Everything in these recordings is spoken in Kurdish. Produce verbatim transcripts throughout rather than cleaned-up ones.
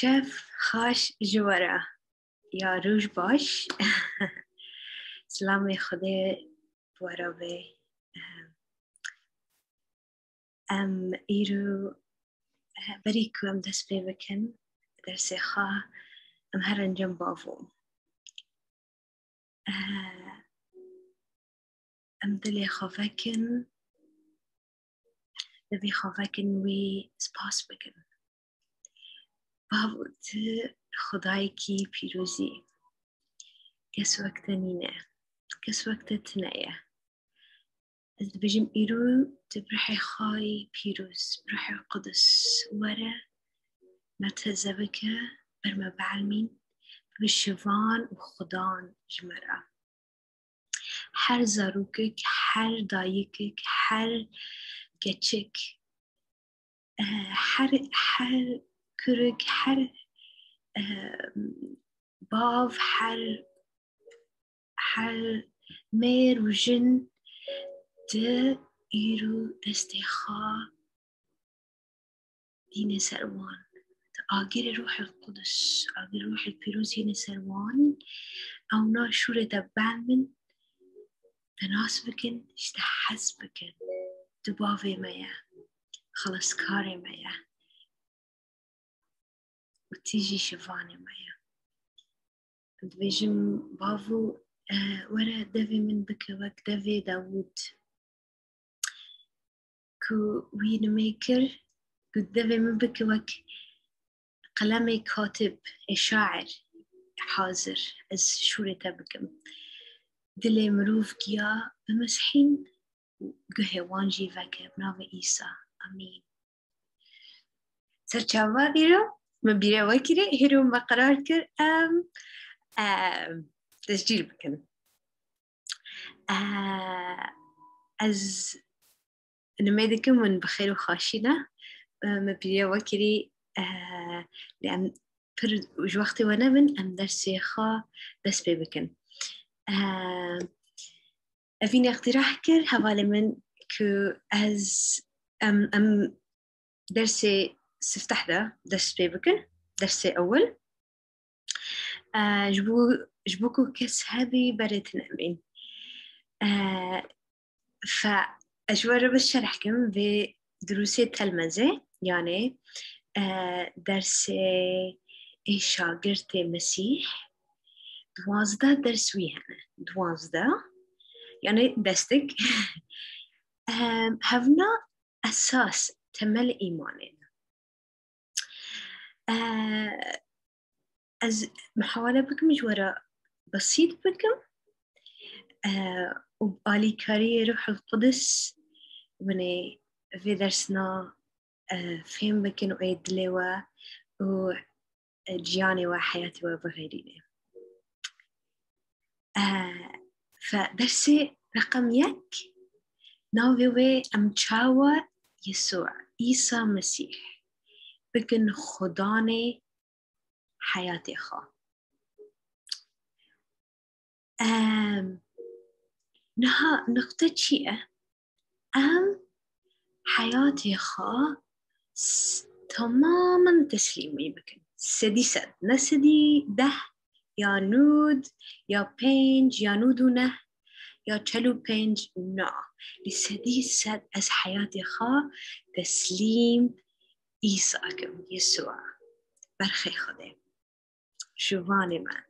Şev xweş ji we re. Ya roj baş. Silamê Xwedê bi we re be. Em îro, berî ku em dest pê bikin dersê xwe, em herin cem bavû. Em dilê xwe vekin, divê xwe vekin wî spas bikin. Bavo, tu Xwedayekî pîrozî. Kes wek te nîne. Kes wek te tune ye. Ez dibêjim îro tu bi ruhê xwe yî pîroz, bi ruhê qudus were, me teze bike, ber me bielmîn, bibe şivan û xudan ji me re. Her zarokek, her dayikek, her keçik, eh, her, her kurik, her, eh, bav, her, her mêr û jin, tu îro destê xwe dîne ser wan. Tu agirê Ruhê Qudus, agirê Ruhê Pîroz yêne ser wan. Ewna şûrê te bel min, te nas bikin, ji te hez bikin. Tu bavê me ye, xelaskarê me ye. Û tu jî şivanê me ye. Dibêjim, bavo, eh, were devê min bike wek devê Dawûd. Ku wî nimê kir, ku devê min bike wek qelemê katib, ê şair hazir, ez şûrê te bikim. Dilê mirov giya bimesihîn û guhê wan jî veke, bi navê Îsa. Amîn. Serçava îro me bîre wekirî, hîro me qerar kir em, em tescîl bikin. Eh, ez nimê dikim hûn bi xêr û xaşî ne. Eh, me bîre wekirî, eh, lê em pir ji wextê we nebin, em dersê xwe dest pê bikin. Eh, Evîn îqtîrah kir hevalê min ku ez, em, em dersê sifteh de dest pê bikin, dersê ewil. Eh, ji bo, ji bo ku kes hebî berê tune bîn. Eh, fe, ez ji we re bes şerh kim vê durusê telmezê, yanê, eh, dersê ê şagirtê Mesîh, duwazdeh ders wî hene. Duwazdeh, yanê destik. Em, hevna esas, temel îmanê ne. Eh, ez muhawele bikim ji we re besît bikim, eh, û bi alîkariyê Ruhul Qudus winê vê dersna, eh, fêm bikin û ê dilê we û, eh, ciyanê we, heyatê we bixêrîne. Eh, fe dersê reqem yek, navê wê em çawa Yesû, Îsa Mesîh, bikin Xudanê heyatê xwe. Em, niha niqte çi ye? Em heyatê xwe s-, temamen teslîm wî bikin. Sedî sed, ne sedî deh ya nûd ya pênc ya nûd û neh ya çel û pênc, na. Lê sedî sed ez heyatê xwe teslîm Îsa kim, Yesûa. Berxê Xwedê. Şivanê me.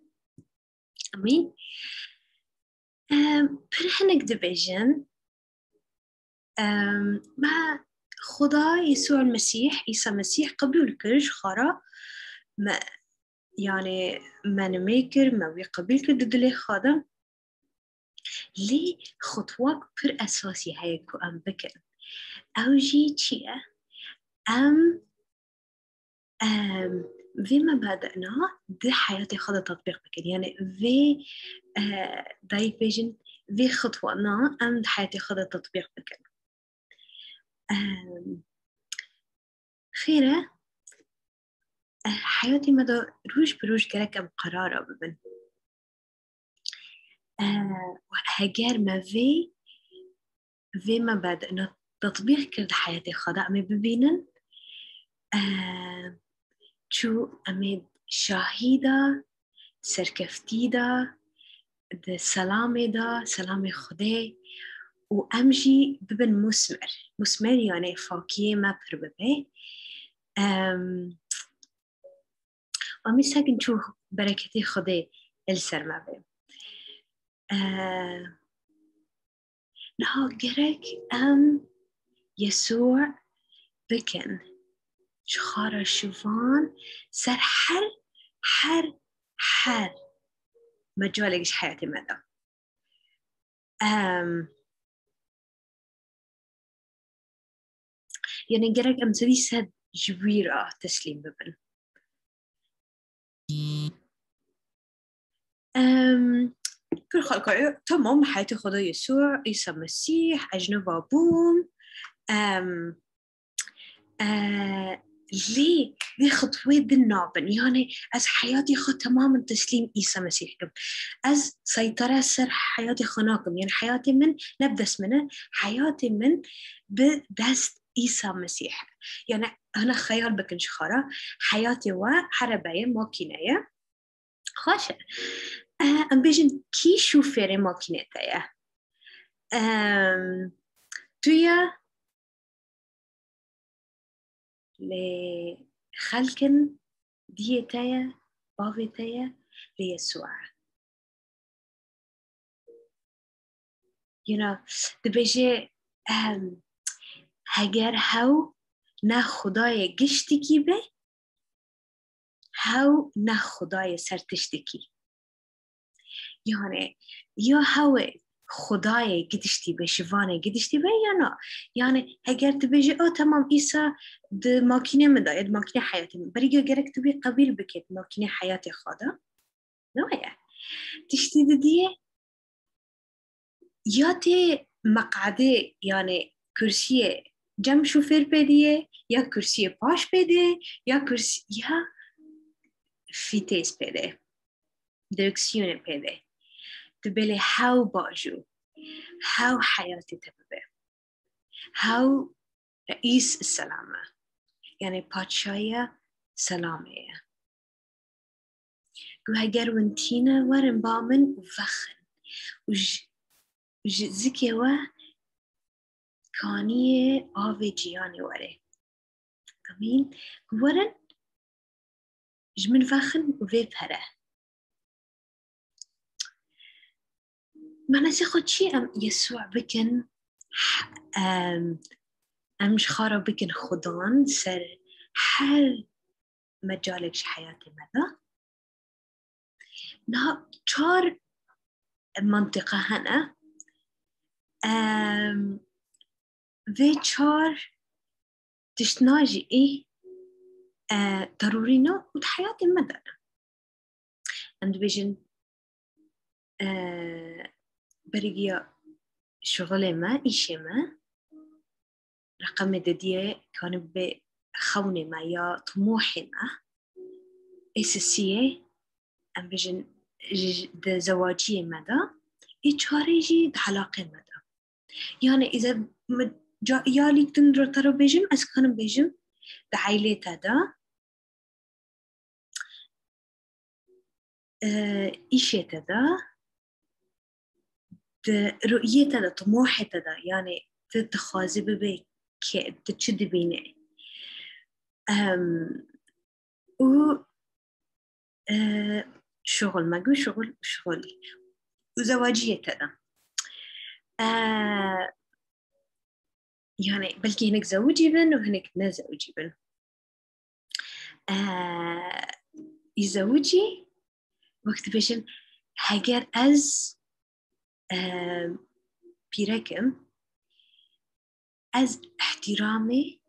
Amîn. Em, pir hinek dibêjin, em, me Xuda Yesû el Mesîh, Îsa Mesîh qebûl kir ji xwe re, me, yanê me nimê kir, me wî qebûl kir di dilê xwe de. Lê xutwak pir esasî heye ku em bikin. Ew jî çi ye? Em, em, vê mebedena di heyatê xwe de tetbîq bikin. Yani vê, e, dayik bêjin, vê xutwana em di heyatê xwe de tetbîq bikin. Em, xêr e, e, heyatê me de roj bi roj gerek em qerara bibin. E, û heger me vê, vê me bed-, na-, tetbîq kir di heyatê xwe de, em ê bibînin, e, çû em ê şahî de, serkeftî de, di selamê de, selamê Xwedê û em jî bibin musmer. Musmer yani fakiyê me pir bibe. Em, Amî sekin çû bereketê Xwedê li ser me be. Eh, Niha gerek em Yesû bikin ji xara şivan ser her, her, her mecalek ji heyatê me de. Em, yani gerek em sedî sed ji wî re teslîm bibin. Em, pir xelk e, tamam, heyatê xwe da Yesû, Îsa Mesîh, ecneba bûm. Em, e, lê vê xitwê din nabin. Yani ez heyatê xwe temamen teslîm Îsa Mesîh kim. Ez seytare ser heyatê xwe nakim. Yani heyatê min ne bi dest min e, heyatê min bi dest Îsa Mesîh e. Yani hina xeyal bikin ji xwe re, heyatê we herebe ye, makîne ye. Xweş e. Eh, em bêjin, kî şofêrê makînê te ye? Em, tu ye, lê xelkin diyê te ye, bavê te ye, lê Yesû e. You know, dibêje, em, heger hew ne Xwedayê giştikî be, hew ne Xwedayê ser tiştikî. Yani, ya hew e Xwedayê gidiştî be, şivanê gidiştî be ya na. Yani, heger tu bêje, "O, temam, Îsa di makînê min de ye, di makînê heyatê min." Berî gerek tu wî qebîl bike di makînê heyatê xwe de. Ne ye. Tiştî didiyê ya tê meqadê, yani kursiyê cem şofêr pê diyê, ya kursiyê paş pê dê, ya kursi-, ya fîtêz pê dê, direksiyonê pê dê. Tu belê hew bajû, hew heyatê te bibe. Hew reîs selam e. Yani padşahiya selamê ye. Ku heger win tîne, werin ba min û vexin. Û ji, ji zikê we kaniyê avê ciyanê were. Amîn. Ku werin ji min vexin û vê pere. Manasê xwe çi em Yesû bikin? Em, em ji xwe re bikin Xudan ser her mecalek ji heyatê me de. Niha çar mantiqa hene. Em, vê çar tiştna jî ê, e, terorî ne û di heyatê me de ne. Em dibêjin, e, bergiya şixulê me, îşê me, reqemê dediyê kanibe xewnê me ya timohê me, ê sisiyê, em bêjin, ji, di zewaciyê me de, ê çarê jî di elaqê me de. Yani, îze, mi, ca, ya lîk din re te re bêjim, ez kanim bêjim, di eylê te de, e, îşê te de, di rûyê te de, timohê te de, yani tu dixwazî bibe kê, tu çi dibînî? Em, û, e, şixul, me got şixul, şixulî. Û zewaciyê te de. E, yani belkî hinek zewicî bin û hinek ne zewicî bin. E, î zewicî, wek dibêjin, heger ez, e, pîrek im, ez îhtîramê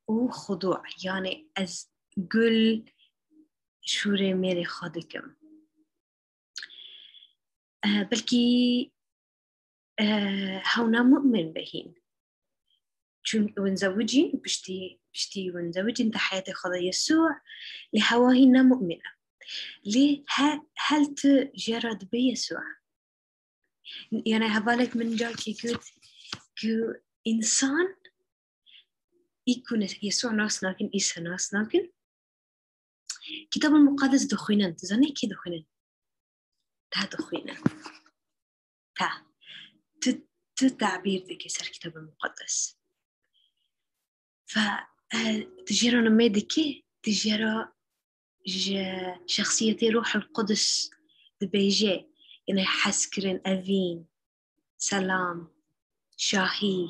û xudu, yani ez gul şûrê mêrê xwe dikim. Eh, belkî, eh, hewna mu'min be hîn. Çun win zewicîn, piştî, piştî win zewicîn di heyatê xwe de Yesû, lê hewa hîn ne mu'min e. Lê he, hel tu jê re dibe Yesû. Yani hevalek min carkê got ku însan î ku ne-, Yesû nas nakin, Îsa nas nakin, Kitabê Muqaddes dixwînin. Tu zanî kî dixwînin? Te dixwînin. Te. Tu, tu tabîr dikî ser Kitabê Muqaddes. Ve, e, tu jê re nimê dikî, tu jê re ji şexsiyetê Ruhul Qudus dibêje, yani hezkirin, evîn, selam, şahî,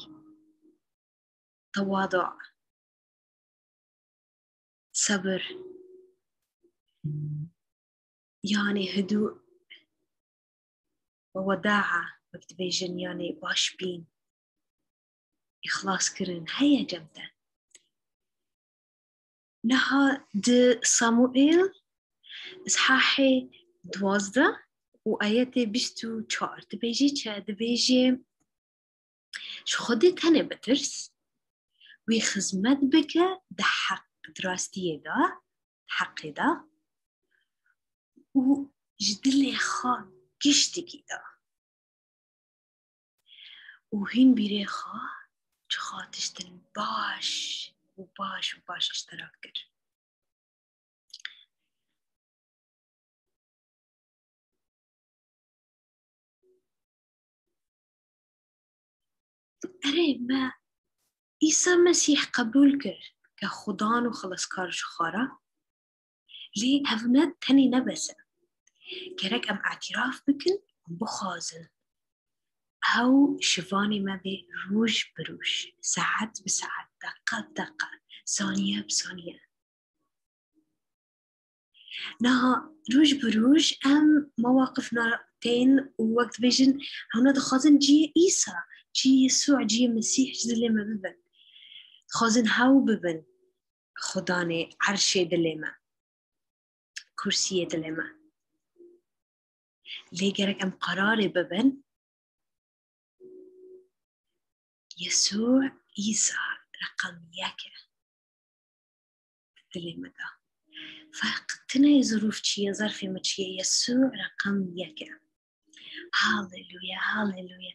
tewadu, sebir, yani hidû ve wedaa, wek dibêjin, yani baş bîn, îxlas kirin, heye cem te. Niha di Samuel, îshahê duwazdeh û ayetê bîst û çar dibêje çi? Dibêje, ji Xwedê tenê bitirs, wî xizmet bike di heq, di rastiyê de, di heqê de û ji dilê xwe giştikî de. Û hîn bîrê xwe ji xwe tiştin baş û baş û baş îştirak kir. Erê, me Îsa Mesîh qebûl kir ke Xudan û Xeleskar ji xwe re. Lê ev ne tenê ne bes e. Gerek em îtiraf bikin û bixwazin. Ew şivanê me bê roj bi roj, saet bi saet, deqa bi deqa, saniye bi saniye. Niha roj bi roj em mewaqif na tên û wek dibêjin, hewna dixwazin cihê Îsa, cihê Yesû, cihê Mesîh ji dilê me bibin. Dixwazin hew bibin Xudanê, erşê dilê me, kursiyê dilê me. Lê gerek em qerarê bibin, Yesû Îsa reqem yek e. Dilê me de. Ferq tine zirûf çi ye, zerfê me çi ye, Yesû reqem yek e. Haleluya, haleluya.